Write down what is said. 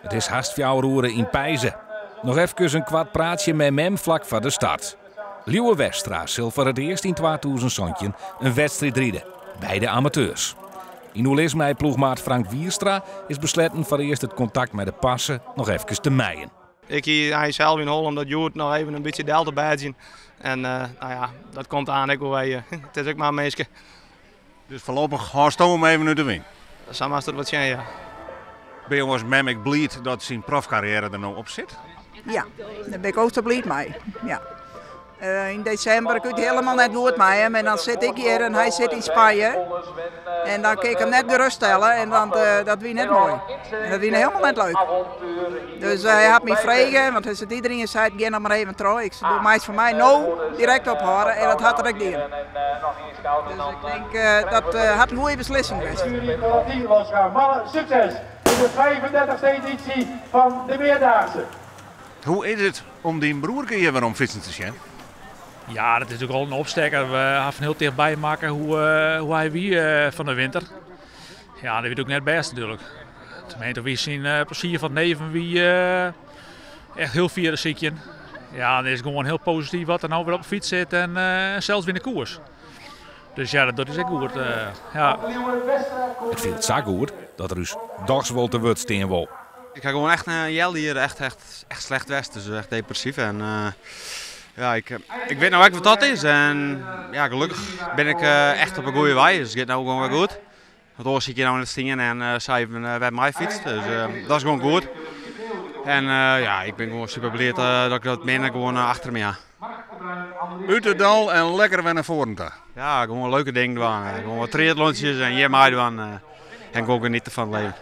It is hast fjouwer oere yn Peize. Noch efkes in koart praatsje mei mem flak foar de start. Lieuwe Westra sil foar it earst yn 2017 in wedstriid ride by de amateurs. Yn oerlis mei ploechmaat Frank Wierstra is besletten foarearst it kontakt mei de parse noch efkes te mijen. Ik hie hy sels yn holle om dat hjoed noch even in bytsje del te bêdzjen. En nou ja, dat komt aan ek wol wer. It is ek mar in minske. Dus foarlopich hâldsto him even út de wyn? Sa moatst it wat sjen, ja. Binne jo as mem ek bliid dat syn profkarriêre der no op sit? Ja, dêr bin ik o sa bliid mei. Ja. Eh, yn desimber ik it hielendal net goed mei him en dan sit ik hjir en hy sit yn Spanje. En dan kin ik him net geruststelle en want eh, dat wie net moai. En dat wie hielendal net leuk. Dus eh, hy hat my frege, want hy sit iderien seit gean noch mar even troch. Ik sei, do meist fan my no direkt ophâlde en dat hat er ek dien. Dus ik tink dat hat in goede beslissing west. Mannen, sukses in de 35e editie fan de Meerdaagse. Hoe is it om dyn broerke hjir werom fytsen te sjen? Ja, dat is natuerlik al in opstekker. We ha fan hiel tichtby makke hoe, hoe hy wie fan de winter. Ja, dat wie ook net bêst natuerlik. Tenminste, wie syn plezier fan it leven wie echt hiel fier te sykjen. Ja, dat is gewoan hiel posityf wat er no wer op de fyts sit en sels wer yn de koers. Dus ja, dat is ek goed. Ja. It fielt sa goed dat er ús dochs wol te wurd stean wol. Ik ha gewoan echt in healjier echt, echt, echt slecht west, dus echt depressyf. En ja, ik, ik wit no ek wat dat is. En ja, gelokkich bin ik echt op 'e goede wei, dus it giet no gewoan wer goed. Want oars hie ik hjir no net stien en sei wer meifytst. Dus dat is gewoan goed. En ja, ik bin gewoan super bliid dat ik dat minne gewoan achter my ha. Ut it dal en lekker wer nei foaren ta. Ja, gewoan leuke dingen dwaan. Gewoan wat triatlontsjes en hjir meidwaan. En gewoan geniete fan it leven.